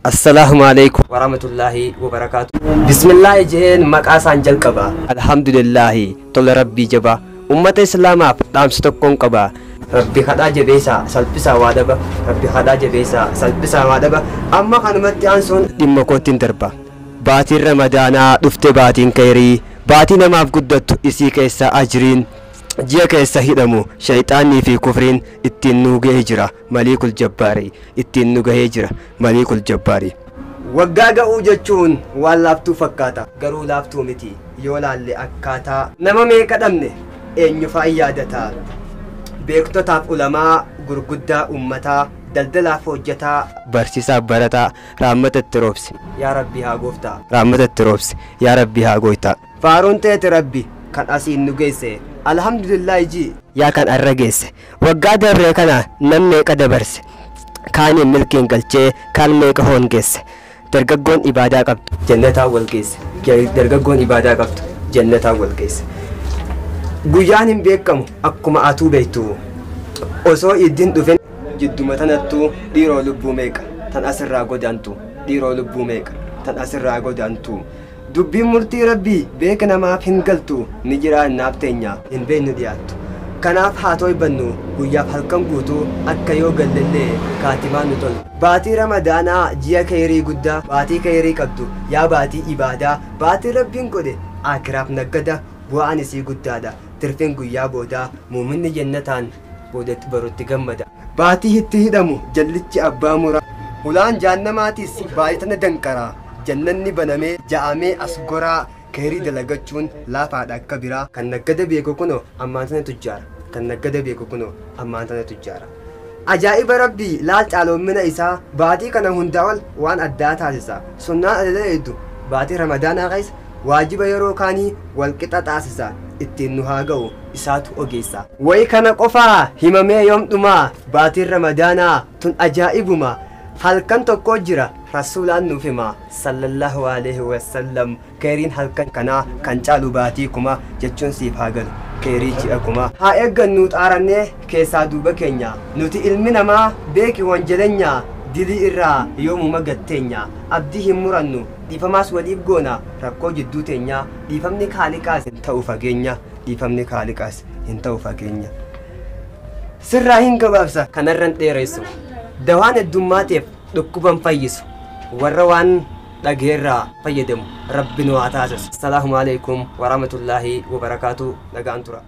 Assalaamu alaikum warahmatullaahi wabarakaatu. Bismillaahi jeen maqaa isaan jalqaba. Alhamdulillaahi tola rabbii jaba. Ummata islaamaaf dhaamsa tokkoon qaba. Rabbi kadhaa jabeessaa salphisaa waa dhaba. Rabbi kadhaa jabeessaa salphisaa waa dhaba. Amma kanumatti aansuun dhimma kootiin darba. Baatiin Ramadaanaa dhufte baatiin kayrii. Baatii namaaf guddattu isii keessa ajriin. Ji'a keessa hidhamu shayxaannii fi kufriin ittiin nu gahee jira maliikul jabbaari ittiin nu gahee jira maliikul jabbaari. Waggaa ga'uu jechuun waan laaftuu fakkaata garuu laaftuu miti yoo laalle akkaataa nama meeqa dhabne eenyufaa yaadataa beektotaaf ulamaa gurguddaa ummataa daldalaaf hojjetaa barsiisaaf barataa raammata itti roobse yaa rabbi haa gooftaa raammata itti roobse yaa rabbi haa gooftaa faaruun teete rabbi kan asiin nu geesse alhamdulillah ji yaa kan arra geesse waggaa dabree kana nam meeqa dabarse kaaniin milkiin galchee kaan meeqa hoongeesse dargaggoon ibaadaa qabdu jannataa wal geesse dargaggoon ibaadaa qabdu jannataa wal geesse guyyaan hin beekamu akkuma atuu beektu osoo iddiin dhufin jidduma tanattuu dhiiroo lubbuu meeqa tan asirraa godaantu dhiiroo lubbuu meeqa tan asirraa godaantu dubbiin murtii rabbii beeka namaaf hin galtu ni jiraannaaf teenya hin beeknu dhiyaattu kanaaf haa toybannu guyyaaf halkan guutuu akka yoo gallellee kaatimaan nu tolu baatii ramadaanaa ji'a kayrii guddaa baatii kayrii qabdu yaa baatii ibaadaa baatii rabbiin godhe akiraaf naggada bu'aan isii guddaadha tirfiin guyyaa boodaa muuminni jannataan boodatti barutti gammada baatii itti hidhamu jallichi abbaa muraa hulaan jaannamaatis baay'atana danqaraa jannanni banamee ja'amee as goraa kayrii dalagachuun laafaadha akka biraa kan naggada beeku kunoo ammaan tana tujjaara kan naggada beeku kunoo ammaan tana tujjaara ajaa'iba rabbii laal caaloommina isaa baatii kana hundaa ol waan addaa taasisa sunnaan adada hedduu baatii ramadaanaa keessa waajiba yeroo kaanii walqixa taasisa ittiin nu haa ga'u isaatu ogeessa wayi kana qofaa himamee yoom dhumaa baatiin ramadaanaa tun ajaa'ibuma halkan tokko jira rasuulaan nuuf hima sallallahu alaihi wasallam kayriin halkan kanaa kan caalu baatii kuma jechuun siif haa galu kayrii ji'a kuma haa eeggannu xaarannee keessaa duuba keenya nuti ilmi namaa beeki wanjalenya dilii irraa yoomuma gatteenya abdii hin murannu dhiifamaas waliif goona rakkoo jidduu teenya dhiifamni kaaliqaas hin ta'u fageenya dhiifamni kaaliqaas hin ta'u fageenya sirraa hin gabaabsa kanarran dheeressu dawaan heddummaatiif dhukkuban fayyisu warra waan dhageerraa fayyadamu rabbi nu haa taasisu. Assalaamu alaikum warahmatullaahi wabarakaatu nagaan tura.